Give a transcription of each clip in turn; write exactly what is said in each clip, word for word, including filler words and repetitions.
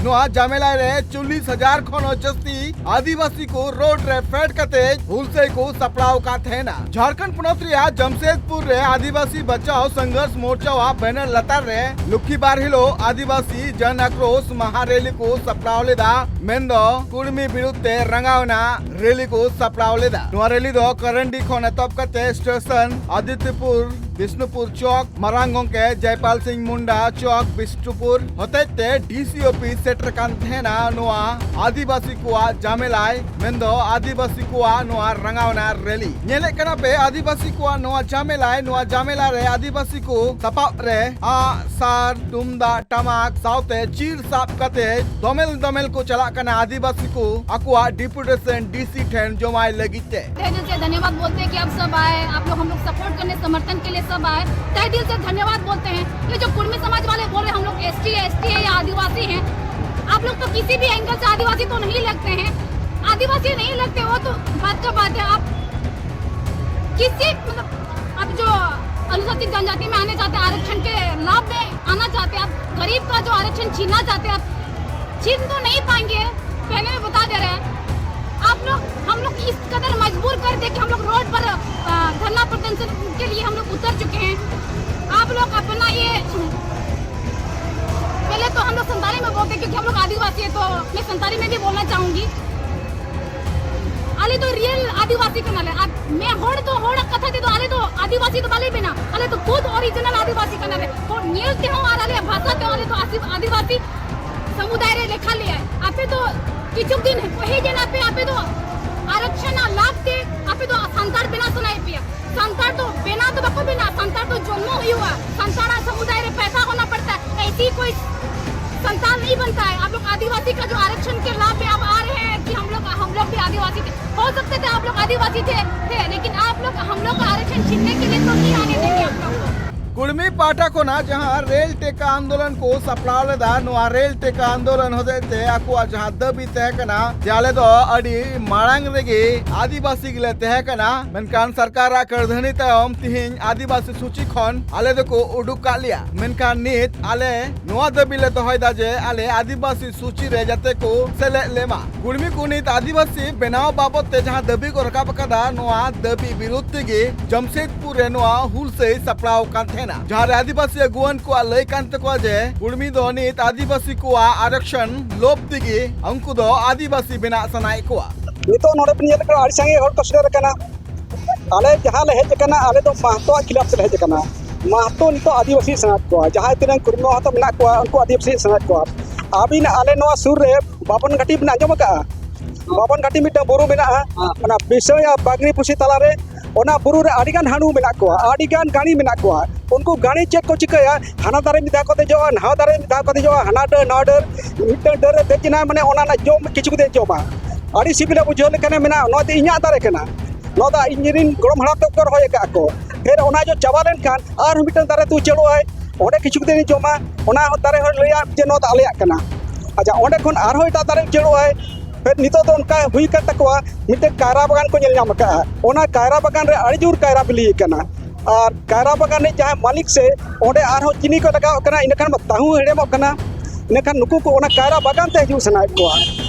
ᱱᱚᱣᱟ ᱡᱟᱢᱮᱞᱟ ᱨᱮ ᱪᱚᱞᱞᱤᱥ ᱦᱟᱡᱟᱨ ᱠᱷᱚᱱ ᱦᱚᱸ ᱡᱟᱹᱥᱛᱤ ᱟᱹᱫᱤᱵᱟᱹᱥᱤ ᱠᱚ ᱨᱳᱰ ᱨᱮ ᱯᱷᱮᱰ ᱠᱟᱛᱮ ᱦᱩᱞᱥᱟᱹᱭ ᱠᱚ ᱥᱟᱯᱲᱟᱣ ᱟᱠᱟᱫ ᱛᱟᱦᱮᱱᱟ᱾ ᱡᱷᱟᱲᱠᱷᱚᱸᱰ ᱯᱚᱱᱚᱛ ᱨᱮᱭᱟᱜ ᱡᱟᱢᱥᱮᱫᱽᱯᱩᱨ ᱨᱮ ᱟᱹᱫᱤᱵᱟᱹᱥᱤ ᱵᱟᱪᱟᱣ ᱥᱚᱝᱜᱷᱚᱨᱥ ᱢᱳᱨᱪᱟᱣᱟᱜ ᱵᱮᱱᱟᱨ ᱞᱟᱛᱟᱨ ᱨᱮ ᱞᱚᱠᱠᱷᱤᱵᱟᱨ ᱦᱤᱞᱳᱜ ᱟᱹᱫᱤᱵᱟᱹᱥᱤ ᱡᱚᱱ ᱟᱠᱨᱳᱥ ᱢᱟᱦᱟ ᱨᱮᱞᱤ ᱠᱚ ᱥᱟᱯᱲᱟᱣ ᱞᱮᱫᱟ, ᱢᱮᱱᱫᱚ ᱠᱩᱲᱢᱤ ᱵᱤᱨᱩᱫᱷ ᱛᱮ ᱨᱟᱸᱜᱟᱣᱱᱟ ᱨᱮᱞᱤ ᱠᱚ ᱥᱟᱯᱲᱟᱣ ᱞᱮᱫᱟ᱾ ᱱᱚᱣᱟ ᱨᱮᱞᱤ ᱫᱚ ᱠᱚᱨᱚᱱᱰᱤ ᱠᱷᱚᱱ ᱮᱛᱚᱦᱚᱵ ᱠᱟᱛᱮ ᱥᱴᱮᱥᱚᱱ ᱟᱫᱤᱛᱭᱚᱯᱩᱨ ᱵᱤᱥᱱᱩᱯᱩᱨ ᱪᱚᱠ, ᱢᱟᱨᱟᱝ ᱜᱚᱢᱠᱮ ᱡᱚᱭᱯᱟᱞ ᱥᱤᱝ ᱢᱩᱱᱰᱟ ᱪᱚᱠ ᱵᱤᱥᱱᱩᱯᱩᱨ ᱦᱚᱛᱮᱡ ᱛᱮ ᱰᱤᱥᱤ ᱚᱯᱷᱤᱥ ᱥᱮᱴᱮᱨ ᱠᱟᱱ ᱛᱟᱦᱮᱱᱟ᱾ ᱱᱚᱣᱟ ᱟᱹᱫᱤᱵᱟᱹᱥᱤ ᱠᱚᱣᱟᱜ ᱡᱟᱢᱮᱞᱟᱭ, ᱢᱮᱱᱫᱚ ᱟᱹᱫᱤᱵᱟᱹᱥᱤ ᱠᱚᱣᱟᱜ ᱱᱚᱣᱟ ᱨᱟᱸᱜᱟᱣᱱᱟ ᱨᱮᱞᱤ᱾ ᱧᱮᱞᱮᱫ ᱠᱟᱱᱟ ᱯᱮ ᱟᱹᱫᱤᱵᱟᱹᱥᱤ ᱠᱚᱣᱟᱜ ᱱᱚᱣᱟ ᱡᱟᱢᱮᱞᱟᱭ, ᱱᱚᱣᱟ ᱡᱟᱢᱮᱞᱟ ᱨᱮ ᱟᱹᱫᱤᱵᱟᱹᱥᱤ ᱠᱚ ᱥᱟᱯᱟᱵ ᱨᱮ ᱟᱜ, ᱥᱟᱨ, ᱛᱩᱢᱫᱟᱜ, ᱴᱟᱢᱟᱠ ᱥᱟᱶᱛᱮ ᱪᱤᱨ ᱥᱟᱵ ᱠᱟᱛᱮ ᱫᱚᱢᱮᱞ ᱫᱚᱢᱮᱞ ᱠᱚ ᱪᱟᱞᱟᱜ ᱠᱟᱱᱟ ᱟᱹᱫᱤᱵᱟᱹᱥᱤ ᱠᱚ ᱟᱠᱚᱣᱟᱜ ᱰᱮᱯᱩᱴᱮᱥᱚᱱ ᱰᱤᱥᱤ ᱴᱷᱮᱱ ᱡᱚᱢᱟᱭ ᱞᱟᱹᱜᱤᱫ ᱛᱮ। तहे दिल से धन्यवाद बोलते हैं कि आप सब आए, आप लोग हम लोग सपोर्ट करने, समर्थन के लिए सब आए। तहे दिल से धन्यवाद बोलते हैं। ये जो कुर्मी समाज वाले बोल रहे हैं हम लोग एसटी है, एसटी है या आदिवासी हैं, आप लोग तो किसी भी एंगल से आदिवासी तो नहीं लगते हैं। आदिवासी नहीं लगते, वो तो बात का बात है। आप किसी, मतलब, आप जो अनुसूचित जनजाति में आने चाहते हैं, आरक्षण के लाभ में आना चाहते हैं, आप गरीब का जो आरक्षण छीनना चाहते हैं, आप छीन तो नहीं पाएंगे। पहले मैं बता दे रहे हैं, आप लोग, हम लोग इस कदर मजबूर कर दे कि हम लोग रोड पर, अ, धरना प्रदर्शन के लिए हम लोग उतर चुके हैं। आप लोग अपना ये, पहले तो हम लोग संताली में बोलते हैं क्योंकि हम लोग आदिवासी है, तो मैं संताली में भी बोलना चाहूंगी। ᱟᱞᱮ ᱫᱚ ᱨᱤᱭᱮᱞ ᱟᱹᱫᱤᱵᱟᱹᱥᱤ ᱠᱟᱱᱟᱞᱮ᱾ ᱟᱨ ᱢᱮ ᱦᱚᱲ ᱫᱚ ᱦᱚᱲᱟᱜ ᱠᱟᱛᱷᱟ ᱛᱮᱫᱚ ᱟᱞᱮ ᱫᱚ ᱟᱹᱫᱤᱵᱟᱹᱥᱤ ᱫᱚ ᱵᱟᱞᱮ ᱵᱮᱱᱟ᱾ ᱟᱞᱮ ᱫᱚ ᱠᱷᱩᱫ ᱚᱨᱤᱡᱤᱱᱟᱞ ᱟᱹᱫᱤᱵᱟᱹᱥᱤ ᱠᱟᱱᱟᱞᱮ᱾ ᱦᱚᱲ ᱧᱮᱞ ᱛᱮᱦᱚᱸ ᱟᱨ ᱟᱞᱮᱭᱟᱜ ᱵᱷᱟᱥᱟ ᱛᱮᱦᱚᱸ ᱟᱞᱮ ᱫᱚ ᱟᱹᱫᱤ-, ᱟᱹᱫᱤᱵᱟᱹᱥᱤ ᱥᱚᱢᱩᱫᱟᱭ ᱨᱮ ᱞᱮᱠᱷᱟ ᱞᱮᱭᱟᱭ᱾ ᱟᱯᱮ ᱫᱚ ᱠᱤᱪᱷᱩ ᱫᱤᱱ ᱯᱟᱹᱦᱤᱞ ᱡᱮᱱᱟ ᱯᱮ, ᱟᱯᱮ ᱫᱚ ᱟᱨᱚᱠᱥᱚᱱ ᱨᱮᱱᱟᱜ ᱞᱟᱵᱷ ᱛᱮ ᱟᱯᱮ ᱫᱚ ᱥᱟᱱᱛᱟᱲ ᱵᱮᱱᱟᱣ ᱥᱟᱱᱟᱭᱮᱫ ᱯᱮᱭᱟ᱾ ᱥᱟᱱᱛᱟᱲ ᱫᱚ ᱵᱮᱱᱟᱣ ᱫᱚ ᱵᱟᱠᱚ ᱵᱮᱱᱟᱣ, ᱥᱟᱱᱛᱟᱲ ᱫᱚ ᱡᱚᱱᱢᱚ ᱦᱩᱭᱩᱜᱼᱟ, ᱥᱟᱱᱛᱟᱲᱟᱜ ᱥᱚᱢᱩᱫᱟᱭ ᱨᱮ ᱯᱮᱫᱟ ᱦᱳᱱᱟ ᱯᱚᱲᱛᱟ ᱦᱟᱭ, ᱮᱭᱥᱮ ᱠᱳᱭ ᱥᱟᱱᱛᱟᱲ ᱱᱟᱦᱤᱸ ᱵᱟᱱᱛᱟ ᱦᱟᱭ᱾ ᱟᱯ ᱞᱳᱜ ᱟᱹᱫᱤᱵᱟᱹᱥᱤ ᱠᱟ ᱡᱳ ᱟᱨᱚᱠᱥᱚᱱ ᱠᱮ ᱞᱟᱵᱷ ᱢᱮ ᱟᱵ ᱟ ᱨᱟᱦᱮ ᱦᱮᱸ ᱠᱤ ᱦᱟᱢ ᱞᱳᱜ, ᱦᱟᱢ ᱞᱳᱜ ᱵᱷᱤ ᱟᱹᱫᱤᱵᱟᱹᱥᱤ ᱛᱷᱮ, ᱦᱳ ᱥᱟᱠᱛᱟ ᱛᱷᱟ ᱟᱯ ᱞᱳᱜ ᱟᱹᱫᱤᱵᱟᱹᱥᱤ ᱛᱷᱮ, ᱛᱷᱮ, ᱞᱮᱠᱤᱱ ᱟᱯ ᱞᱳᱜ ᱦᱟᱢ ᱞᱳᱜ ᱠᱟ ᱟᱨᱚᱠᱥᱚᱱ ᱪᱷᱤᱱᱱᱮ ᱠᱮ ᱞᱤᱭᱮ ᱛᱚ ᱱᱟᱦᱤᱸ ᱟᱱᱮ ᱫᱮᱸᱜᱮ ᱟᱯ ᱞᱳᱜ ᱠᱳ᱾ ᱠᱩᱲᱢᱤ ᱯᱟᱦᱴᱟ ᱠᱷᱚᱱᱟᱜ ᱡᱟᱦᱟᱸ ᱨᱮᱞ ᱴᱮᱠᱟ ᱟᱱᱫᱳᱞᱚᱱ ᱠᱚ ᱥᱟᱯᱲᱟᱣ ᱞᱮᱫᱟ, ᱱᱚᱣᱟ ᱨᱮᱞ ᱴᱮᱠᱟ ᱟᱱᱫᱳᱞᱚᱱ ᱦᱚᱛᱮᱡ ᱛᱮ ᱟᱠᱚᱣᱟᱜ ᱡᱟᱦᱟᱸ ᱫᱟᱹᱵᱤ ᱛᱟᱦᱮᱸ ᱠᱟᱱᱟ ᱡᱮ ᱟᱞᱮ ᱫᱚ ᱟᱹᱰᱤ ᱢᱟᱲᱟᱝ ᱨᱮᱜᱮ ᱟᱹᱫᱤᱵᱟᱹᱥᱤ ᱜᱮᱞᱮ ᱛᱟᱦᱮᱸ ᱠᱟᱱᱟ, ᱢᱮᱱᱠᱷᱟᱱ ᱥᱚᱨᱠᱟᱨᱟᱜ ᱠᱟᱹᱨᱫᱷᱟᱹᱱᱤ ᱛᱟᱭᱚᱢ ᱛᱤᱦᱤᱧ ᱟᱹᱫᱤᱵᱟᱹᱥᱤ ᱥᱩᱪᱤ ᱠᱷᱚᱱ ᱟᱞᱮ ᱫᱚᱠᱚ ᱩᱰᱩᱠ ᱠᱟᱜ ᱞᱮᱭᱟ᱾ ᱢᱮᱱᱠᱷᱟᱱ ᱱᱤᱛ ᱟᱞᱮ ᱱᱚᱣᱟ ᱫᱟᱹᱵᱤ ᱞᱮ ᱫᱚᱦᱚᱭᱮᱫᱟ ᱡᱮ ᱟᱞᱮ ᱟᱹᱫᱤᱵᱟᱹᱥᱤ ᱥᱩᱪᱤ ᱨᱮ ᱡᱟᱛᱮ ᱠᱚ ᱥᱮᱞᱮᱫ ᱞᱮᱢᱟ᱾ ᱠᱩᱲᱢᱤ ᱠᱚ ᱱᱤᱛ ᱟᱹᱫᱤᱵᱟᱹᱥᱤ ᱵᱮᱱᱟᱣ ᱵᱟᱵᱚᱫ ᱛᱮ ᱡᱟᱦᱟᱸ ᱫᱟᱹᱵᱤ ᱠᱚ ᱨᱟᱠᱟᱵ ᱟᱠᱟᱫᱟ, ᱱᱚᱣᱟ ᱫᱟᱹᱵᱤ ᱵᱤᱨᱩᱫᱷ ᱛᱮᱜᱮ ᱡᱟᱢᱥᱮᱫᱽᱯᱩᱨ ᱨᱮ ᱱᱚᱣᱟ ᱦᱩᱞᱥᱟᱹᱭ ᱥᱟᱯᱲᱟᱣ ᱠᱟᱱ ᱛᱟᱦᱮᱱᱟ, ᱡᱟᱦᱟᱸ ᱨᱮ ᱟᱹᱫᱤᱵᱟᱹᱥᱤ ᱟᱹᱜᱩᱣᱟᱹᱱ ᱠᱚᱣᱟᱜ ᱞᱟᱹᱭ ᱠᱟᱱ ᱛᱟᱠᱚᱣᱟ ᱡᱮ ᱠᱩᱲᱢᱤ ᱫᱚ ᱱᱤᱛ ᱟᱹᱫᱤᱵᱟᱹᱥᱤ ᱠᱚᱣᱟᱜ ᱟᱨᱚᱠᱥᱚᱱ ᱞᱳᱵᱷ ᱛᱮᱜᱮ ᱩᱱᱠᱩ ᱫᱚ ᱟᱹᱫᱤᱵᱟᱹᱥᱤ ᱵᱮᱱᱟᱜ ᱥᱟᱱᱟᱭᱮᱫ ᱠᱚᱣᱟ᱾ ᱱᱤᱛᱚᱜ ᱱᱚᱰᱮ ᱵᱚᱱ ᱧᱮᱞ ᱠᱟᱱᱟ, ᱟᱹᱰᱤ ᱥᱟᱸᱜᱮ ᱦᱚᱲ ᱠᱚ ᱥᱮᱴᱮᱨ ᱟᱠᱟᱱᱟ᱾ ᱟᱞᱮ ᱡᱟᱦᱟᱸ ᱞᱮ ᱦᱮᱡ ᱟᱠᱟᱱᱟ, ᱟᱞᱮ ᱫᱚ ᱢᱟᱦᱛᱚᱣᱟᱜ ᱠᱷᱤᱞᱟᱯ ᱛᱮᱞᱮ ᱦᱮᱡ ᱟᱠᱟᱱᱟ᱾ ᱢᱟᱦᱛᱚ ᱱᱤᱛᱚᱜ ᱟᱹᱫᱤᱵᱟᱹᱥᱤ ᱥᱟᱱᱟᱭᱮᱫ ᱠᱚᱣᱟ, ᱡᱟᱦᱟᱸᱭ ᱛᱤᱱᱟᱹᱜ ᱠᱩᱲᱢᱤ ᱢᱟᱦᱛᱚ ᱢᱮᱱᱟᱜ ᱠᱚᱣᱟ, ᱩᱱᱠᱩ ᱟᱹᱫᱤᱵᱟᱹᱥᱤ ᱥᱟᱱᱟᱭᱮᱫ ᱠᱚᱣᱟ᱾ ᱟᱹᱵᱤᱱ ᱟᱞᱮ ᱱᱚᱣᱟ ᱥᱩᱨ ᱨᱮ ᱵᱟᱵᱚᱱ ᱜᱷᱟᱴᱤ ᱵᱤᱱ ᱟᱸᱡᱚᱢ ᱟᱠᱟᱫᱼᱟ? ᱵᱟᱵᱚᱱ ᱜᱷᱟᱴᱤ ᱢᱤᱫᱴᱟᱝ ᱵᱩᱨᱩ ᱢᱮᱱᱟᱜᱼᱟ, ᱚᱱᱟ ᱵᱤᱥᱚᱭ ᱟᱨ ᱵᱟᱜᱽᱱᱤ ᱯᱩᱥᱤ ᱛᱟᱞᱟᱨᱮ᱾ ᱚᱱᱟ ᱵᱩᱨᱩ ᱨᱮ ᱟᱹᱰᱤᱜᱟᱱ ᱦᱟᱹᱬᱩ ᱢᱮᱱᱟᱜ ᱠᱚᱣᱟ, ᱟᱹᱰᱤᱜᱟᱱ ᱜᱟᱹᱲᱤ ᱢᱮᱱᱟᱜ ᱠᱚᱣᱟ᱾ ᱩᱱᱠᱩ ᱜᱟᱹᱲᱤ ᱪᱮᱫ ᱠᱚ ᱪᱤᱠᱟᱹᱭᱟ? ᱦᱟᱱᱟ ᱫᱟᱨᱮ ᱢᱤᱫ ᱫᱷᱟᱣ ᱠᱚ ᱫᱮᱡᱚᱜᱼᱟ, ᱱᱟᱣᱟ ᱫᱟᱨᱮ ᱢᱤᱫ ᱫᱷᱟᱣ ᱠᱚ ᱫᱮᱡᱚᱜᱼᱟ, ᱦᱟᱱᱟ ᱰᱟᱹᱨ ᱱᱟᱣᱟ ᱰᱟᱹᱨ᱾ ᱢᱤᱫᱴᱟᱝ ᱰᱟᱹᱨ ᱨᱮ ᱫᱮᱡ ᱮᱱᱟᱭ, ᱢᱟᱱᱮ ᱚᱱᱟ ᱨᱮᱱᱟᱜ ᱡᱚᱢ ᱠᱤᱪᱷᱩ ᱠᱟᱛᱮ ᱡᱚᱢᱟ᱾ ᱟᱹᱰᱤ ᱥᱤᱵᱤᱞᱮ ᱵᱩᱡᱷᱟᱹᱣ ᱞᱮᱠᱷᱟᱱᱮ ᱢᱮᱱᱟ, "ᱱᱚᱣᱟ ᱫᱚ ᱤᱧᱟᱹᱜ ᱫᱟᱨᱮ ᱠᱟᱱᱟ, ᱱᱚᱣᱟ ᱫᱚ ᱤᱧ ᱨᱮᱱ ᱜᱚᱲᱚᱢ ᱦᱟᱲᱟᱢ ᱛᱟᱠᱚ ᱠᱚ ᱨᱚᱦᱚᱭ ᱟᱠᱟᱫ ᱠᱚ᱾" ᱯᱷᱮᱨ ᱚᱱᱟ ᱡᱚ ᱪᱟᱵᱟ ᱞᱮᱱᱠᱷᱟᱱ ᱟᱨᱦᱚᱸ ᱢᱤᱫᱴᱟᱝ ᱫᱟᱨᱮ ᱛᱮ ᱩᱪᱟᱹᱲᱚᱜᱼᱟᱭ, ᱚᱸᱰᱮ ᱠᱤᱪᱷᱩ ᱫᱤᱱ ᱡᱚᱢᱟ, ᱚᱱᱟ ᱫᱟᱨᱮ ᱦᱚᱸ ᱞᱟᱹᱭᱟ ᱡᱮ, "ᱱᱚᱣᱟ ᱫᱚ ᱟᱞᱮᱭᱟᱜ ᱠᱟᱱᱟ᱾" ᱟᱪᱪᱷᱟ, ᱚᱸᱰᱮ ᱠᱷᱚᱱ ᱟᱨᱦᱚᱸ ᱮᱴᱟᱜ ᱫᱟᱨᱮ ᱩᱪᱟᱹᱲᱚᱜᱼᱟᱭ᱾ ᱯᱷᱮᱨ ᱱᱤᱛᱚᱜ ᱫᱚ ᱚᱱᱠᱟ ᱦᱩᱭ ᱟᱠᱟᱱ ᱛᱟᱠᱚᱣᱟ, ᱢᱤᱫᱴᱮᱱ ᱠᱟᱭᱨᱟ ᱵᱟᱜᱟᱱ ᱠᱚ ᱧᱮᱞ ᱧᱟᱢ ᱟᱠᱟᱫᱼᱟ᱾ ᱚᱱᱟ ᱠᱟᱭᱨᱟ ᱵᱟᱜᱟᱱ ᱨᱮ ᱟᱹᱰᱤ ᱡᱳᱨ ᱠᱟᱭᱨᱟ ᱵᱤᱞᱤ ᱟᱠᱟᱱᱟ᱾ ᱟᱨ ᱠᱟᱭᱨᱟ ᱵᱟᱜᱟᱱ ᱨᱤᱱᱤᱡ ᱡᱟᱦᱟᱸᱭ ᱢᱟᱹᱞᱤᱠ ᱥᱮ, ᱚᱸᱰᱮ ᱟᱨᱦᱚᱸ ᱪᱤᱱᱤ ᱠᱚ ᱞᱟᱜᱟᱣ ᱠᱟᱱᱟ, ᱤᱱᱟᱹᱠᱷᱟᱱ ᱢᱟ ᱛᱟᱹᱦᱩ ᱦᱮᱲᱮᱢᱚᱜ ᱠᱟᱱᱟ᱾ ᱤᱱᱟᱹᱠᱷᱟᱱ ᱱᱩᱠᱩ ᱠᱚ ᱚᱱᱟ ᱠᱟᱭᱨᱟ ᱵᱟᱜᱟᱱ ᱛᱮ ᱦᱤᱡᱩᱜ ᱥᱟᱱᱟᱭᱮᱫ ᱠᱚᱣᱟ᱾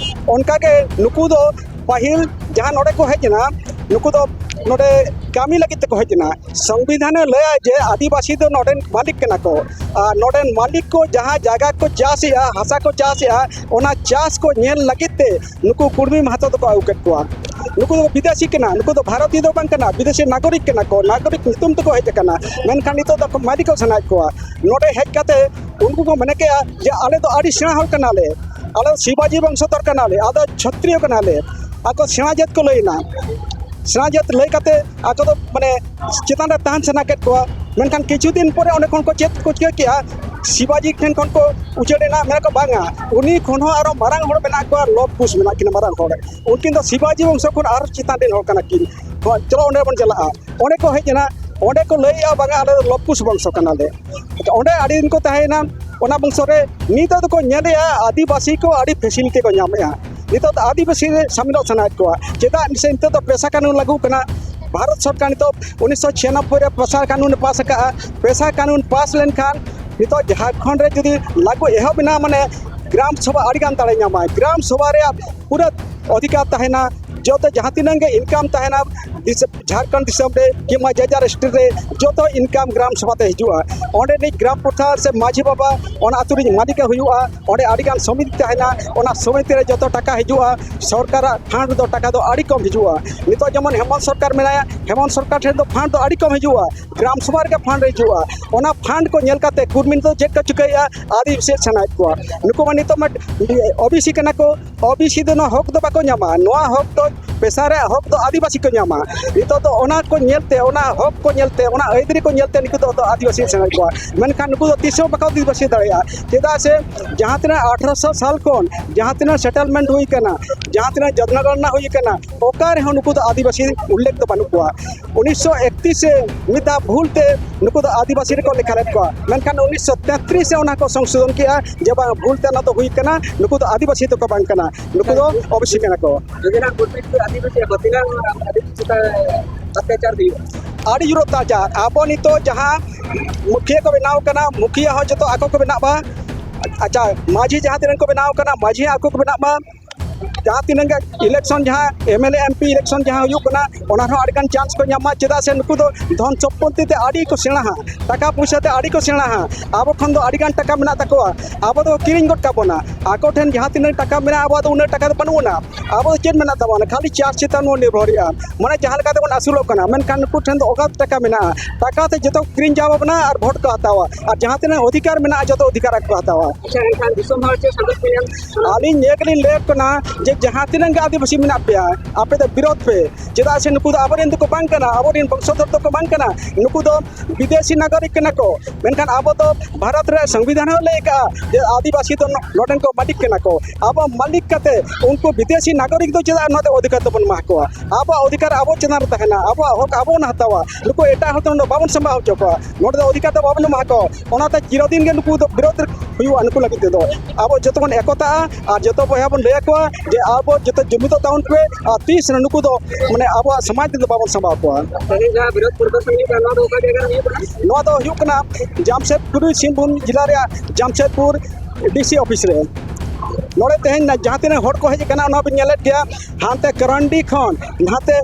ᱚᱱᱠᱟᱜᱮ ᱱᱩᱠᱩ ᱫᱚ ᱯᱟᱹᱦᱤᱞ ᱡᱟᱦᱟᱸ ᱱᱚᱰᱮ ᱠᱚ ᱦᱮᱡ ᱮᱱᱟ, ᱱᱩᱠᱩ ᱫᱚ ᱱᱚᱰᱮ ᱠᱟᱹᱢᱤ ᱞᱟᱹᱜᱤᱫ ᱛᱮᱠᱚ ᱦᱮᱡ ᱮᱱᱟ᱾ ᱥᱚᱝᱵᱤᱫᱷᱟᱱᱮ ᱞᱟᱹᱭᱟ ᱡᱮ ᱟᱹᱫᱤᱵᱟᱹᱥᱤ ᱫᱚ ᱱᱚᱰᱮᱱ ᱢᱟᱹᱞᱤᱠ ᱠᱟᱱᱟ ᱠᱚ, ᱟᱨ ᱱᱚᱰᱮᱱ ᱢᱟᱹᱞᱤᱠ ᱠᱚ ᱡᱟᱦᱟᱸ ᱡᱟᱭᱜᱟ ᱠᱚ ᱪᱟᱥᱮᱜᱼᱟ, ᱦᱟᱥᱟ ᱠᱚ ᱪᱟᱥᱮᱜᱼᱟ, ᱚᱱᱟ ᱪᱟᱥ ᱠᱚ ᱧᱮᱞ ᱞᱟᱹᱜᱤᱫ ᱛᱮ ᱱᱩᱠᱩ ᱠᱩᱲᱢᱤ ᱢᱟᱦᱟᱛᱚ ᱫᱚᱠᱚ ᱟᱹᱜᱩ ᱠᱮᱫ ᱠᱚᱣᱟ᱾ ᱱᱩᱠᱩ ᱫᱚ ᱵᱤᱫᱮᱥᱤ ᱠᱟᱱᱟ, ᱱᱩᱠᱩ ᱫᱚ ᱵᱷᱟᱨᱚᱛᱤᱭᱚ ᱫᱚ ᱵᱟᱝ ᱠᱟᱱᱟ, ᱵᱤᱫᱮᱥᱤ ᱱᱟᱜᱚᱨᱤᱠ ᱠᱟᱱᱟ ᱠᱚ, ᱱᱟᱜᱚᱨᱤᱠ ᱧᱩᱛᱩᱢ ᱛᱮᱠᱚ ᱦᱮᱡ ᱟᱠᱟᱱᱟ, ᱢᱮᱱᱠᱷᱟᱱ ᱱᱤᱛᱚᱜ ᱫᱚ ᱢᱟᱹᱞᱤᱠᱚᱜ ᱥᱟᱱᱟᱭᱮᱫ ᱠᱚᱣᱟ᱾ ᱱᱚᱰᱮ ᱦᱮᱡ ᱠᱟᱛᱮ ᱩᱱᱠᱩ ᱠᱚ ᱢᱮᱱ ᱠᱮᱜᱼᱟ ᱡᱮ ᱟᱞᱮ ᱫᱚ ᱟᱹᱰᱤ ᱥᱮᱬᱟ ᱦᱚᱲ ᱠᱟᱱᱟᱞᱮ, ᱟᱞᱮ ᱫᱚ ᱥᱤᱵᱟᱡᱤ ᱵᱚᱝᱥᱚᱫᱷᱚᱨ ᱠᱟᱱᱟᱞᱮ, ᱟᱫᱚ ᱪᱷᱚᱛᱨᱤᱭᱚ ᱠᱟᱱᱟᱞᱮ᱾ ᱟᱠᱚ ᱥᱮᱬᱟ ᱡᱟᱹᱛ ᱠᱚ ᱞᱟᱹᱭᱮᱱᱟ, ᱥᱮᱬᱟ ᱡᱟᱹᱛ ᱞᱟᱹᱭ ᱠᱟᱛᱮ ᱟᱠᱚ ᱫᱚ ᱢᱟᱱᱮ ᱪᱮᱛᱟᱱ ᱨᱮ ᱛᱟᱦᱮᱱ ᱥᱟᱱᱟ ᱠᱮᱫ ᱠᱚᱣᱟ᱾ ᱢᱮᱱᱠᱷᱟᱱ ᱠᱤᱪᱷᱩ ᱫᱤᱱ ᱯᱚᱨᱮ ᱚᱸᱰᱮ ᱠᱷᱚᱱ ᱠᱚ ᱪᱮᱫ ᱠᱚ ᱪᱤᱠᱟᱹ ᱠᱮᱜᱼᱟ, ᱥᱤᱵᱟᱡᱤ ᱴᱷᱮᱱ ᱠᱷᱚᱱ ᱠᱚ ᱩᱪᱟᱹᱲ ᱮᱱᱟ, ᱢᱮᱱᱟ ᱠᱚ, "ᱵᱟᱝᱟ, ᱩᱱᱤ ᱠᱷᱚᱱ ᱦᱚᱸ ᱟᱨᱚ ᱢᱟᱨᱟᱝ ᱦᱚᱲ ᱢᱮᱱᱟᱜ ᱠᱚᱣᱟ, ᱞᱚᱵ ᱠᱩᱥ ᱢᱮᱱᱟᱜ ᱠᱤᱱᱟ ᱢᱟᱨᱟᱝ ᱦᱚᱲ, ᱩᱱᱠᱤᱱ ᱫᱚ ᱥᱤᱵᱟᱡᱤ ᱵᱚᱝᱥᱚ ᱠᱷᱚᱱ ᱟᱨᱚ ᱪᱮᱛᱟᱱ ᱨᱮᱱ ᱦᱚᱲ ᱠᱟᱱᱟ ᱠᱤᱱ, ᱦᱚᱸ, ᱪᱚᱞᱚ ᱚᱸᱰᱮ ᱵᱚᱱ ᱪᱟᱞᱟᱜᱼᱟ᱾" ᱚᱸᱰᱮ ᱠᱚ ᱦᱮᱡ ᱮᱱᱟ, ᱚᱸᱰᱮ ᱠᱚ ᱞᱟᱹᱭᱮᱜᱼᱟ, ᱵᱟᱝᱟ, ᱟᱞᱮ ᱫᱚ ᱞᱚᱵᱽ ᱠᱩᱥ ᱵᱚᱝᱥᱚ ᱠᱟᱱᱟᱞᱮ᱾ ᱟᱪᱪᱷᱟ, ᱚᱸᱰᱮ ᱟᱹᱰᱤ ᱫᱤᱱ ᱠᱚ ᱛᱟᱦᱮᱸᱭᱮᱱᱟ, ᱚᱱᱟ ᱵᱚᱝᱥᱚ ᱨᱮ᱾ ᱱᱤᱛᱚᱜ ᱫᱚᱠᱚ ᱧᱮᱞᱮᱜᱼᱟ, ᱟᱹᱫᱤᱵᱟᱹᱥᱤ ᱠᱚ ᱟᱹᱰᱤ facility ᱠᱚ ᱧᱟᱢᱮᱜᱼᱟ᱾ ᱱᱤᱛᱚᱜ ᱫᱚ ᱟᱹᱫᱤᱵᱟᱹᱥᱤ ᱨᱮ ᱥᱟᱢᱤᱞᱚᱜ ᱥᱟᱱᱟᱭᱮᱫ ᱠᱚᱣᱟ᱾ ᱪᱮᱫᱟᱜ ᱥᱮ ᱱᱤᱛᱚᱜ ᱫᱚ ᱯᱮᱥᱟ ᱠᱟᱹᱱᱩᱱ ᱞᱟᱹᱜᱩ ᱠᱟᱱᱟ᱾ ᱵᱷᱟᱨᱚᱛ ᱥᱚᱨᱠᱟᱨ ᱱᱤᱛᱚᱜ ᱩᱱᱤᱥᱥᱚ ᱪᱷᱤᱭᱟᱱᱚᱵᱵᱳᱭ ᱨᱮ ᱯᱮᱥᱟ ᱠᱟᱹᱱᱩᱱ ᱮ ᱯᱟᱥ ᱟᱠᱟᱫᱼᱟ᱾ ᱯᱮᱥᱟ ᱠᱟᱹᱱᱩᱱ ᱯᱟᱥ ᱞᱮᱱᱠᱷᱟᱱ ᱱᱤᱛᱚᱜ ᱡᱷᱟᱲᱠᱷᱚᱸᱰ ᱨᱮ ᱡᱩᱫᱤ ᱞᱟᱹᱜᱩ ᱮᱦᱚᱵ ᱮᱱᱟ, ᱢᱟᱱᱮ ᱜᱨᱟᱢ ᱥᱚᱵᱷᱟ ᱟᱹᱰᱤ ᱜᱟᱱ ᱫᱟᱲᱮ ᱧᱟᱢᱟᱭ, ᱜᱨᱟᱢ ᱥᱚᱵᱷᱟ ᱨᱮᱭᱟᱜ ᱯᱩᱨᱟᱹ ᱚᱫᱷᱤᱠᱟᱨ ᱛᱟᱦᱮᱱᱟ᱾ ᱡᱚᱛᱚ ᱡᱟᱦᱟᱸ ᱛᱤᱱᱟᱹᱜ ᱜᱮ income ᱛᱟᱦᱮᱱᱟ ᱫᱤᱥᱚᱢ, ᱡᱷᱟᱲᱠᱷᱚᱸᱰ ᱫᱤᱥᱚᱢ ᱨᱮ ᱠᱤᱝᱵᱟ ᱡᱮ ᱡᱟᱨ state ᱨᱮ, ᱡᱚᱛᱚ income ᱜᱨᱟᱢ ᱥᱚᱵᱷᱟ ᱛᱮ ᱦᱤᱡᱩᱜᱼᱟ᱾ ᱚᱸᱰᱮᱱᱤᱡ ᱜᱨᱟᱢ ᱯᱨᱚᱫᱷᱟᱱ ᱥᱮ ᱢᱟᱹᱡᱷᱤ ᱵᱟᱵᱟ ᱚᱱᱟ ᱟᱹᱛᱩ ᱨᱤᱱᱤᱡ ᱢᱟᱹᱞᱤᱠ ᱮ ᱦᱩᱭᱩᱜᱼᱟ᱾ ᱚᱸᱰᱮ ᱟᱹᱰᱤ ᱜᱟᱱ ᱥᱚᱢᱤᱛᱤ ᱛᱟᱦᱮᱱᱟ, ᱚᱱᱟ ᱥᱚᱢᱤᱛᱤ ᱨᱮ ᱡᱚᱛᱚ ᱴᱟᱠᱟ ᱦᱤᱡᱩᱜᱼᱟ, ᱥᱚᱨᱠᱟᱨᱟᱜ fund ᱨᱮᱫᱚ ᱴᱟᱠᱟ ᱫᱚ ᱟᱹᱰᱤ ᱠᱚᱢ ᱦᱤᱡᱩᱜᱼᱟ᱾ ᱱᱤᱛᱚᱜ ᱡᱮᱢᱚᱱ ᱦᱮᱢᱚᱱᱛ ᱥᱚᱨᱠᱟᱨ ᱢᱮᱱᱟᱭᱟ, ᱦᱮᱢᱚᱱᱛ ᱥᱚᱨᱠᱟᱨ ᱴᱷᱮᱱ ᱫᱚ fund ᱫᱚ ᱟᱹᱰᱤ ᱠᱚᱢ ᱦᱤᱡᱩᱜᱼᱟ, ᱜᱨᱟᱢ ᱥᱚᱵᱷᱟ ᱨᱮᱜᱮ fund ᱦᱤᱡᱩᱜᱼᱟ᱾ ᱚᱱᱟ fund ᱠᱚ ᱧᱮᱞ ᱠᱟᱛᱮ ᱠᱩᱨᱢᱤ ᱫᱚ ᱪᱮᱫ ᱠᱚ ᱪᱤᱠᱟᱹᱭᱮᱫᱼᱟ? ᱟᱹᱫᱤᱵᱟᱹᱥᱤ ᱥᱟᱱᱟᱭᱮᱫ ᱠᱚᱣᱟ᱾ ᱱᱩᱠᱩ ᱢᱟ ᱱᱤᱛᱚᱜ ᱢᱟ ᱳᱵᱤᱥᱤ ᱠᱟᱱᱟ ᱠᱚ, ᱳᱵᱤᱥᱤ ᱫᱚ ᱱᱚᱣᱟ ᱦᱚᱠ ᱫᱚ ᱵᱟᱠᱚ ᱧᱟᱢᱟ᱾ ᱱᱚᱣᱟ ᱦᱚᱠ ᱫᱚ, ᱯᱮᱥᱟ ᱨᱮᱭᱟᱜ ᱦᱚᱠ ᱫᱚ ᱟᱹᱫᱤᱵᱟᱹᱥᱤ ᱠᱚ ᱧᱟᱢᱟ᱾ ᱱᱤᱛᱚᱜ ᱫᱚ ᱚᱱᱟ ᱠᱚ ᱧᱮᱞᱛᱮ, ᱚᱱᱟ ᱦᱚᱠ ᱠᱚ ᱧᱮᱞᱛᱮ, ᱚᱱᱟ ᱟᱹᱭᱫᱟᱹᱨᱤ ᱠᱚ ᱧᱮᱞᱛᱮ ᱱᱩᱠᱩ ᱫᱚ ᱟᱹᱫᱤᱵᱟᱹᱥᱤ ᱥᱟᱱᱟᱭᱮᱫ ᱠᱚᱣᱟ᱾ ᱢᱮᱱᱠᱷᱟᱱ ᱱᱩᱠᱩ ᱫᱚ ᱛᱤᱥ ᱦᱚᱸ ᱵᱟᱠᱚ ᱟᱹᱫᱤᱵᱟᱹᱥᱤ ᱫᱟᱲᱮᱭᱟᱜᱼᱟ᱾ ᱪᱮᱫᱟᱜ ᱥᱮ ᱡᱟᱦᱟᱸ ᱛᱤᱱᱟᱹᱜ ᱟᱴᱷᱨᱚᱥᱚ ᱥᱟᱞ ᱠᱷᱚᱱ ᱡᱟᱦᱟᱸ ᱛᱤᱱᱟᱹᱜ settlement ᱦᱩᱭ ᱠᱟᱱᱟ, ᱡᱟᱦᱟᱸ ᱛᱤᱱᱟᱹᱜ ᱡᱚᱱᱚᱜᱚᱱᱚᱱᱟ ᱦᱩᱭ ᱠᱟᱱᱟ, ᱚᱠᱟ ᱨᱮᱦᱚᱸ ᱱᱩᱠᱩ ᱫᱚ ᱟᱹᱫᱤᱵᱟᱹᱥᱤ ᱩᱞᱞᱮᱠᱷ ᱫᱚ ᱵᱟᱹᱱᱩᱜ ᱠᱚᱣᱟ᱾ ᱩᱱᱤᱥᱥᱚ ᱮᱠᱛᱨᱤᱥ ᱨᱮ ᱢᱤᱫ ᱫᱷᱟᱣ ᱵᱷᱩᱞ ᱛᱮ ᱱᱩᱠᱩ ᱫᱚ ᱟᱹᱫᱤᱵᱟᱹᱥᱤ ᱨᱮᱠᱚ ᱞᱮᱠᱷᱟ ᱞᱮᱫ ᱠᱚᱣᱟ, ᱢᱮᱱᱠᱷᱟᱱ ᱩᱱᱤᱥᱥᱚ ᱛᱮᱛᱨᱤᱥ ᱨᱮ ᱚᱱᱟ ᱠᱚ ᱥᱚᱝᱥᱳᱫᱷᱚᱱ ᱠᱮᱜᱼᱟ ᱡᱮ ᱵᱟᱝ, ᱵᱷᱩᱞ ᱛᱮ ᱚᱱᱟ ᱫᱚ ᱦᱩᱭ ᱠᱟᱱᱟ, ᱱᱩᱠᱩ ᱫᱚ ᱟᱹᱫᱤᱵᱟᱹᱥᱤ ᱫᱚᱠᱚ ᱵᱟᱝ ᱠᱟᱱᱟ, ᱱᱩᱠᱩ ᱫᱚ ᱳᱵᱤᱥᱤ ᱠᱟᱱᱟ ᱠᱚ᱾ ᱡᱩᱫᱤ ᱱᱟᱜ ᱜᱩᱨᱯᱤᱛ ᱠᱚ ᱟᱹᱫᱤᱵᱟᱹᱥᱤ ᱟᱠᱚ, ᱛᱤᱱᱟᱹᱜ ᱟᱹᱫᱤᱵᱟᱹᱥᱤ ᱪᱮᱛᱟᱱ ᱚᱛᱛᱟᱪᱟᱨ ᱦᱩᱭᱩᱜᱼᱟ? ᱟᱹᱰᱤ ᱡᱳᱨ ᱚᱛᱛᱟᱪᱟᱨ᱾ ᱟᱵᱚ ᱱᱤᱛᱚᱜ ᱡᱟᱦᱟᱸ ᱢᱩᱠᱷᱤᱭᱟᱹ ᱠᱚ ᱵᱮᱱᱟᱣ ᱠᱟᱱᱟ, ᱢᱩᱠᱷᱤᱭᱟᱹ ᱦᱚᱸ ᱡᱚᱛᱚ ᱟᱠᱚ ᱠᱚ ᱵᱮᱱᱟᱜ ᱢᱟ᱾ ᱟᱪᱪᱷᱟ, ᱢᱟᱹᱡᱷᱤ ᱡᱟᱦᱟᱸ ᱛᱤᱱᱟᱹᱜ ᱠᱚ ᱵᱮᱱᱟᱣ ᱠᱟᱱᱟ, ᱢᱟᱹᱡᱷᱤ ᱦᱚᱸ ᱟᱠᱚ ᱠᱚ ᱵᱮᱱᱟᱜ ᱢᱟ᱾ ᱡᱟᱦᱟᱸ ᱛᱤᱱᱟᱹᱜ ᱜᱮ election, ᱡᱟᱦᱟᱸ MLA, MP election ᱡᱟᱦᱟᱸ ᱦᱩᱭᱩᱜ ᱠᱟᱱᱟ, ᱚᱱᱟ ᱨᱮᱦᱚᱸ ᱟᱹᱰᱤ ᱜᱟᱱ chance ᱠᱚ ᱧᱟᱢ ᱢᱟ᱾ ᱪᱮᱫᱟᱜ ᱥᱮ ᱱᱩᱠᱩ ᱫᱚ ᱫᱷᱚᱱ ᱥᱚᱢᱯᱚᱛᱛᱤ ᱛᱮ ᱟᱹᱰᱤ ᱠᱚ ᱥᱮᱬᱟᱦᱟ, ᱴᱟᱠᱟ ᱯᱩᱭᱥᱟᱹ ᱛᱮ ᱟᱹᱰᱤ ᱠᱚ ᱥᱮᱬᱟᱦᱟ᱾ ᱟᱵᱚ ᱠᱷᱚᱱ ᱫᱚ ᱟᱹᱰᱤ ᱜᱟᱱ ᱴᱟᱠᱟ ᱢᱮᱱᱟᱜ ᱛᱟᱠᱚᱣᱟ, ᱟᱵᱚ ᱫᱚ ᱠᱤᱨᱤᱧ ᱜᱚᱫ ᱠᱟᱵᱚᱱᱟ᱾ ᱟᱠᱚ ᱴᱷᱮᱱ ᱡᱟᱦᱟᱸ ᱛᱤᱱᱟᱹᱜ ᱴᱟᱠᱟ ᱢᱮᱱᱟᱜᱼᱟ, ᱟᱵᱚᱣᱟᱜ ᱫᱚ ᱩᱱᱟᱹᱜ ᱴᱟᱠᱟ ᱫᱚ ᱵᱟᱹᱱᱩᱜ ᱟᱱᱟ᱾ ᱟᱵᱚ ᱫᱚ ᱪᱮᱫ ᱢᱮᱱᱟᱜ ᱛᱟᱵᱚᱱᱟ? ᱠᱷᱟᱹᱞᱤ ᱪᱟᱥ ᱪᱮᱛᱟᱱ ᱵᱚᱱ ᱱᱤᱨᱵᱷᱚᱨᱮᱜᱼᱟ, ᱢᱟᱱᱮ ᱡᱟᱦᱟᱸ ᱞᱮᱠᱟ ᱛᱮᱵᱚᱱ ᱟᱹᱥᱩᱞᱚᱜ ᱠᱟᱱᱟ, ᱢᱮᱱᱠᱷᱟᱱ ᱱᱩᱠᱩ ᱴᱷᱮᱱ ᱫᱚ ᱚᱜᱟᱛ ᱴᱟᱠᱟ ᱢᱮᱱᱟᱜᱼᱟ᱾ ᱴᱟᱠᱟ ᱛᱮ ᱡᱚᱛᱚ ᱠᱤᱨᱤᱧ ᱪᱟᱵᱟ ᱵᱚᱱᱟ ᱟᱨ ᱵᱷᱳᱴ ᱠᱚ ᱦᱟᱛᱟᱣᱟ, ᱟᱨ ᱡᱟᱦᱟᱸ ᱛᱤᱱᱟᱹᱜ ᱚᱫᱷᱤᱠᱟᱨ ᱢᱮᱱᱟᱜᱼᱟ, ᱡᱚᱛᱚ ᱚᱫᱷᱤᱠᱟᱨ ᱟᱠᱚ ᱠᱚ ᱦᱟᱛᱟᱣᱟ᱾ ᱟᱪᱪᱷᱟ, ᱮᱱᱠᱷᱟᱱ ᱫᱤᱥᱚᱢ ᱦᱚᱲ ᱪᱮᱫ ᱥᱟᱸᱫᱮᱥ ᱠᱚ ᱧᱟᱢ? ᱟᱹᱞᱤᱧ ᱱᱤᱭᱟᱹ ᱜᱮᱞᱤᱧ ᱞᱟᱹᱭᱮᱫ ᱠᱟᱱᱟ, ᱡᱮ ᱡᱟᱦᱟᱸ ᱛᱤᱱᱟᱹᱜ ᱜᱮ ᱟᱹᱫᱤᱵᱟᱹᱥᱤ ᱢᱮᱱᱟᱜ ᱯᱮᱭᱟ, ᱟᱯᱮ ᱫᱚ ᱵᱤᱨᱳᱫᱷ ᱯᱮ᱾ ᱪᱮᱫᱟᱜ ᱥᱮ ᱱᱩᱠᱩ ᱫᱚ ᱟᱵᱚᱨᱮᱱ ᱫᱚᱠᱚ ᱵᱟᱝ ᱠᱟᱱᱟ, ᱟᱵᱚᱨᱮᱱ ᱵᱚᱝᱥᱚᱫᱷᱚᱨ ᱫᱚᱠᱚ ᱵᱟᱝ ᱠᱟᱱᱟ, ᱱᱩᱠᱩ ᱫᱚ ᱵᱤᱫᱮᱥᱤ ᱱᱟᱜᱚᱨᱤᱠ ᱠᱟᱱᱟ ᱠᱚ᱾ ᱢᱮᱱᱠᱷᱟᱱ ᱟᱵᱚ ᱫᱚ ᱵᱷᱟᱨᱚᱛ ᱨᱮ ᱥᱚᱝᱵᱤᱫᱷᱟᱱ ᱦᱚᱸ ᱞᱟᱹᱭ ᱟᱠᱟᱫᱼᱟ ᱡᱮ ᱟᱹᱫᱤᱵᱟᱹᱥᱤ ᱫᱚ ᱱᱚ-, ᱱᱚᱰᱮᱱ ᱠᱚ ᱢᱟᱹᱞᱤᱠ ᱠᱟᱱᱟ ᱠᱚ᱾ ᱟᱵᱚ ᱢᱟᱹᱞᱤᱠ ᱠᱟᱛᱮ ᱩᱱᱠᱩ ᱵᱤᱫᱮᱥᱤ ᱱᱟᱜᱚᱨᱤᱠ ᱫᱚ ᱪᱮᱫᱟᱜ ᱱᱚᱣᱟ ᱫᱚ ᱚᱫᱷᱤᱠᱟᱨ ᱫᱚᱵᱚᱱ ᱮᱢᱟ ᱠᱚᱣᱟ? ᱟᱵᱚᱣᱟᱜ ᱚᱫᱷᱤᱠᱟᱨ ᱟᱵᱚ ᱪᱮᱛᱟᱱ ᱨᱮ ᱛᱟᱦᱮᱱᱟ, ᱟᱵᱚᱣᱟᱜ ᱦᱚᱠ ᱟᱵᱚ ᱵᱚᱱ ᱦᱟᱛᱟᱣᱟ, ᱱᱩᱠᱩ ᱮᱴᱟᱜ ᱦᱚᱲ ᱫᱚ ᱱᱚᱰᱮ ᱵᱟᱵᱚᱱ ᱥᱟᱢᱵᱟᱣ ᱦᱚᱪᱚ ᱠᱚᱣᱟ, ᱱᱚᱰᱮ ᱫᱚ ᱚᱫᱷᱤᱠᱟᱨ ᱫᱚ ᱵᱟᱵᱚᱱ ᱮᱢᱟ ᱠᱚᱣᱟ᱾ ᱚᱱᱟᱛᱮ ᱪᱤᱨᱚᱫᱤᱱ ᱜᱮ ᱱᱩᱠᱩ ᱫᱚ ᱵᱤᱨᱳᱫᱷ ᱦᱩᱭᱩᱜᱼᱟ ᱱᱩᱠᱩ ᱞᱟᱹᱜᱤᱫ ᱛᱮᱫᱚ᱾ ᱟᱵᱚ ᱡᱚᱛᱚ ᱵᱚᱱ ᱮᱠᱚᱛᱟᱜᱼᱟ ᱟᱨ ᱡᱚᱛᱚ ᱵᱚᱭᱦᱟ ᱵᱚᱱ ᱞᱟᱹᱭ ᱟᱠᱚᱣᱟ ᱡᱮ ᱟᱵᱚ ᱡᱚᱛᱚ ᱡᱩᱢᱤᱫᱚᱜ ᱛᱟᱵᱚᱱ ᱯᱮ, ᱟᱨ ᱛᱤᱥ ᱨᱮ ᱱᱩᱠᱩ ᱫᱚ ᱢᱟᱱᱮ ᱟᱵᱚᱣᱟᱜ ᱥᱚᱢᱟᱡᱽ ᱛᱮᱫᱚ ᱵᱟᱵᱚᱱ ᱥᱟᱢᱵᱟᱣ ᱠᱚᱣᱟ᱾ ᱛᱮᱦᱮᱧ ᱡᱟᱦᱟᱸ ᱵᱤᱨᱳᱫᱷ ᱯᱨᱚᱫᱚᱨᱥᱚᱱ ᱦᱩᱭᱩᱜ ᱠᱟᱱᱟ, ᱱᱚᱣᱟ ᱫᱚ ᱚᱠᱟ ᱡᱟᱭᱜᱟ ᱨᱮ ᱦᱩᱭᱩᱜ ᱠᱟᱱᱟ? ᱱᱚᱣᱟ ᱫᱚ ᱦᱩᱭᱩᱜ ᱠᱟᱱᱟ ᱡᱟᱢᱥᱮᱫᱽᱯᱩᱨ ᱥᱤᱝᱵᱷᱩᱢ ᱡᱮᱞᱟ ᱨᱮᱭᱟᱜ ᱡᱟᱢᱥᱮᱫᱽᱯᱩᱨ ᱰᱤ ᱥᱤ ᱚᱯᱷᱤᱥ ᱨᱮ᱾ ᱱᱚᱰᱮ ᱛᱮᱦᱮᱧ ᱱᱟ-, ᱡᱟᱦᱟᱸ ᱛᱤᱱᱟᱹᱜ ᱦᱚᱲ ᱠᱚ ᱦᱮᱡ ᱟᱠᱟᱱᱟ, ᱚᱱᱟ ᱵᱤᱱ ᱧᱮᱞᱮᱫ ᱜᱮᱭᱟ, ᱦᱟᱱᱛᱮ ᱠᱟᱨᱟᱱᱰᱤ ᱠᱷᱚᱱ ᱱᱟᱛᱮ,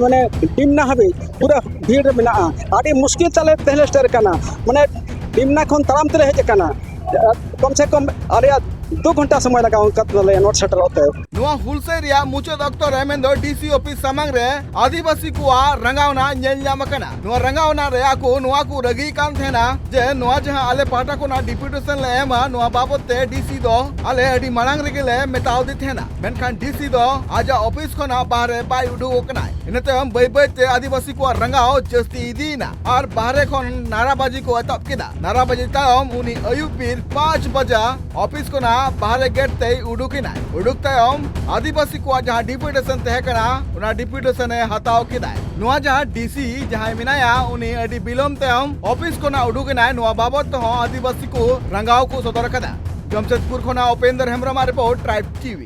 ᱢᱟᱱᱮ, ᱰᱤᱢᱱᱟ ᱦᱟᱹᱵᱤᱡ ᱯᱩᱨᱟᱹ ᱵᱷᱤᱲ ᱨᱮ ᱢᱮᱱᱟᱜᱼᱟ᱾ ᱟᱹᱰᱤ ᱢᱩᱥᱠᱤᱞ ᱛᱟᱞᱮ ᱛᱮᱦᱮᱧ ᱞᱮ ᱥᱮᱴᱮᱨ ᱟᱠᱟᱱᱟ, ᱢᱟᱱᱮ, ᱰᱤᱢᱱᱟ ᱠᱷᱚᱱ ᱛᱟᱲᱟᱢ ᱛᱮᱞᱮ ᱦᱮᱡ ᱟᱠᱟᱱᱟ᱾ ᱠᱚᱢ ᱥᱮ ᱠᱚᱢ ᱟᱞᱮᱭᱟᱜ ᱫᱩ ᱜᱷᱚᱱᱴᱟ ᱥᱚᱢᱚᱭ ᱞᱟᱜᱟᱣ ᱟᱠᱟᱫ ᱛᱟᱞᱮᱭᱟ ᱱᱚᱰᱮ ᱥᱮᱴᱮᱨᱚᱜ ᱛᱮ᱾ ᱱᱚᱣᱟ ᱦᱩᱞᱥᱟᱹᱭ ᱨᱮᱭᱟᱜ ᱢᱩᱪᱟᱹᱫ ᱚᱠᱛᱚ ᱨᱮ, ᱢᱮᱱᱫᱚ ᱰᱤ ᱥᱤ ᱚᱯᱷᱤᱥ ᱥᱟᱢᱟᱝ ᱨᱮ ᱟᱹᱫᱤᱵᱟᱹᱥᱤ ᱠᱚᱣᱟᱜ ᱨᱟᱸᱜᱟᱣᱱᱟ ᱧᱮᱞ ᱧᱟᱢ ᱟᱠᱟᱱᱟ᱾ ᱱᱚᱣᱟ ᱨᱟᱸᱜᱟᱣᱱᱟ ᱨᱮ ᱟᱠᱚ ᱱᱚᱣᱟ ᱠᱚ ᱨᱟᱹᱜᱤ ᱠᱟᱱ ᱛᱟᱦᱮᱱᱟ ᱡᱮ ᱱᱚᱣᱟ ᱡᱟᱦᱟᱸ ᱟᱞᱮ ᱯᱟᱦᱴᱟ ᱠᱷᱚᱱᱟᱜ ᱰᱮᱯᱩᱴᱮᱥᱚᱱ ᱞᱮ ᱮᱢᱟ, ᱱᱚᱣᱟ ᱵᱟᱵᱚᱛ ᱛᱮ ᱰᱤ ᱥᱤ ᱫᱚ ᱟᱞᱮ ᱟᱹᱰᱤ ᱢᱟᱲᱟᱝ ᱨᱮᱜᱮ ᱞᱮ ᱢᱮᱛᱟᱣ ᱫᱮ ᱛᱟᱦᱮᱱᱟ, ᱢᱮᱱᱠᱷᱟᱱ ᱰᱤ ᱥᱤ ᱫᱚ ᱟᱡᱟᱜ ᱚᱯᱷᱤᱥ ᱠᱷᱚᱱᱟᱜ ᱵᱟᱦᱨᱮ ᱵᱟᱭ ᱩᱰᱩᱠ ᱟᱠᱟᱱᱟᱭ᱾ ᱤᱱᱟᱹ ᱛᱟᱭᱚᱢ ᱵᱟᱹᱭ ᱵᱟᱹᱭ ᱛᱮ ᱟᱹᱫᱤᱵᱟᱹᱥᱤ ᱠᱚᱣᱟᱜ ᱨᱟᱸᱜᱟᱣ ᱡᱟᱹᱥᱛᱤ ᱤᱫᱤᱭᱮᱱᱟ ᱟᱨ ᱵᱟᱦᱨᱮ ᱠᱷᱚᱱ ᱱᱟᱨᱟᱵᱟᱡᱤ ᱠᱚ ᱮᱛᱚᱦᱚᱵ ᱠᱮᱫᱟ᱾ ᱱᱟᱨᱟᱵᱟᱡᱤ ᱛᱟᱭᱚᱢ ᱩᱱᱤ ᱟᱹᱭᱩᱵ ᱵᱤᱨ ᱯᱟᱸᱪ ᱵᱟᱡᱟ ᱚᱯᱷᱤᱥ ᱠᱷᱚᱱᱟᱜ ᱵᱟᱦᱨᱮ ᱜᱮᱴ ᱛᱮᱭ ᱩᱰᱩᱠ ᱮᱱᱟᱭ᱾ ᱩᱰᱩᱠ ᱛᱟᱭᱚᱢ ᱟᱹᱫᱤᱵᱟᱹᱥᱤ ᱠᱚᱣᱟᱜ ᱡᱟᱦᱟᱸ ᱰᱮᱯᱩᱴᱮᱥᱚᱱ ᱛᱟᱦᱮᱸ ᱠᱟᱱᱟ, ᱚᱱᱟ ᱰᱮᱯᱩᱴᱮᱥᱚᱱ ᱮ ᱦᱟᱛᱟᱣ ᱠᱮᱫᱟᱭ᱾ ᱱᱚᱣᱟ ᱡᱟᱦᱟᱸ ᱰᱤ ᱥᱤ ᱡᱟᱦᱟᱸᱭ ᱢᱮᱱᱟᱭᱟ, ᱩᱱᱤ ᱟᱹᱰᱤ ᱵᱤᱞᱚᱢ ᱛᱟᱭᱚᱢ ᱚᱯᱷᱤᱥ ᱠᱷᱚᱱᱟᱜ ᱩᱰᱩᱠ ᱮᱱᱟᱭ᱾ ᱱᱚᱣᱟ ᱵᱟᱵᱚᱛ ᱛᱮᱦᱚᱸ ᱟᱹᱫᱤᱵᱟᱹᱥᱤ ᱠᱚ ᱨᱟᱸᱜᱟᱣ ᱠᱚ ᱥᱚᱫᱚᱨ ᱟᱠᱟᱫᱟ᱾ ᱡᱟᱢᱥᱮᱫᱽᱯᱩᱨ ᱠᱷᱚᱱᱟᱜ ᱩᱯᱮᱱᱫᱨ ᱦᱮᱢᱵᱨᱚᱢᱟᱜ ᱨᱤᱯᱳᱨᱴ, ᱴᱨᱟᱭᱤᱵᱽ ᱴᱤ ᱵᱷᱤ᱾